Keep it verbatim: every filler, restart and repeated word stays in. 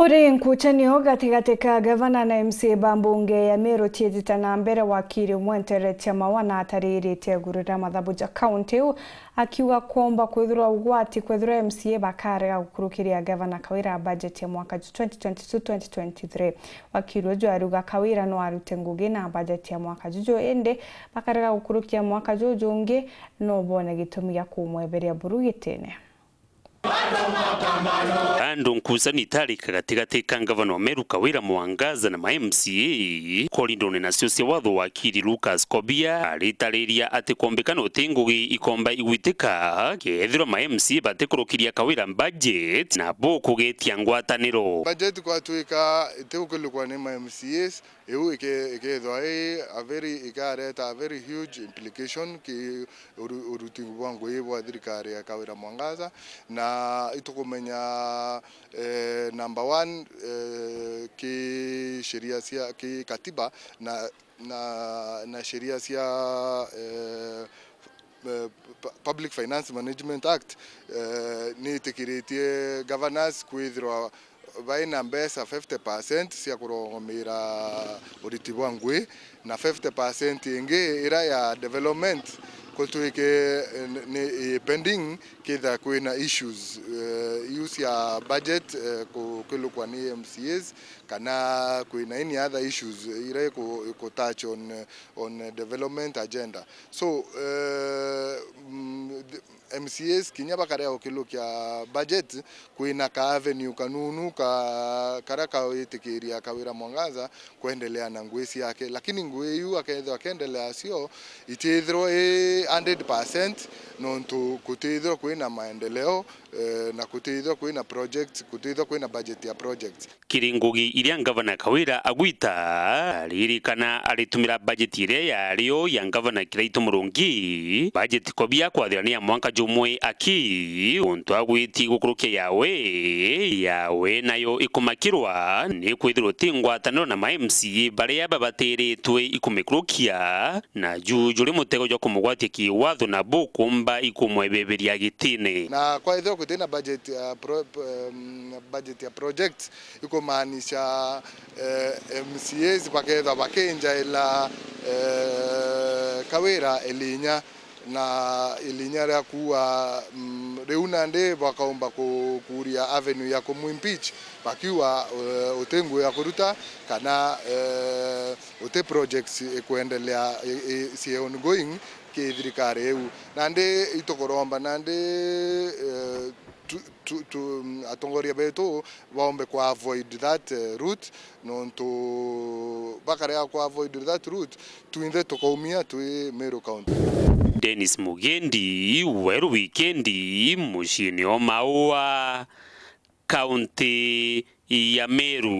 Uri nkucanio gatigati ka gavana na M C A ba mbunge ya Meru ciitite na mbere, wakiri umwe Nteretia Maua na atariritie iguru ria mathabu ja kaunti iu, akiuga kwomba kwithirwa ugwati kwithirwa M C A bakarega gukurukiria gavana Kawira bajeti ya mwaka ju twenty twenty-two twenty twenty-three. Wakiri uju ariuga Kawira no arute ngugi na bajeti ya mwaka juju, indi bakarega gukurukia mwaka juju jungi, no bone gitumi gia kumweberia buru gitine. Andu nkucanio itarika gatigati ka ngavana wa Meru Kawira Mwangaza na ma M C A, korindone nacio cia watho wakiri Lucas Kobia aritariria ati kwombikana uti ngugi ikomba igwitika kethirwa ma M C A batikurukiria Kawira budget na bukugitia ngwataniro. Budget kwatuika itigukilukwa ni ma M C As, iu ike-, ikethwa i a very, ikareta a very huge implication ki uru-, uruti bwa ngui bwa thirikari ya Kawira Mwangaza, na itukumenya, eh, number one, eh, ki sheria cia, ki katiba na, na, na sheria cia, eh, eh, Pu-, Public Finance Management Act, eh, ni itikiritie governors kwithirwa baina mbeca fifty percent cia kurongomira uriti bwa ngui, na fifty percent ingi ira ya development kutwike, eh, ni, ni pending, kethira kwina issues, eh, iu cia budget, eh, ku-, kwilukwa ni M C As, kana kwina any other issues ira iku-, iku touch on, on development agenda. So, eh, mm, the M C As kinya bakarega gukilukia budget, kwina ka avenue kanunu ka, karia kawitikiria Kawira Mwangaza kwendelea na ngui ciake, lakini ngui iu akethirwa akiendelea cio, itithirwa i hundred percent, nontu kutithirwa kwina maendeleo, eh, na kutithirwa kwina project, kutithirwa kwina budget ya projects. Kiri ngugi iria ngavana Kawira agwita, aririkana aritumira bajeti iria yario ya ngavana Kiraitu Murungi, bajeti Kobia kwathira ni ya mwanka jumwe aki, untu agwiti gukurukia yawe, yawe nayo ikumakirwa ni kwithirwa ti ngwataniro na ma M C A baria babatiritwe ikumikurukia, na ju juri mutego jwa kumugwatia kiwatho na bukumba ikumwebeberia gitine. Na kwaithirwa gutina budget ya pro-, um, budget ya project, ikumaanisha, eh, M C As bakethwa bakinjaila, eh, Kawira ilinya, na ilinya ria kuua, mm, riu nandi bakaumba ku-, kuria avenue ya kumu impeach, bakiuga, eh, uti ngui ya kuruta, kana, eh, uti projects ikwendelea, i, i, cie ongoing ki thirikari iu. Nandi itukuromba nandi, eh, tu, tu, tu, mm, atongoria betu baumbe ku avoid that, eh, route, nontu bakarega ku avoid that route, twinthe tukaumia twi Meru County. Dennis Mugendi, Weru Wikendi, muciini o Maua, kaunti ya Meru.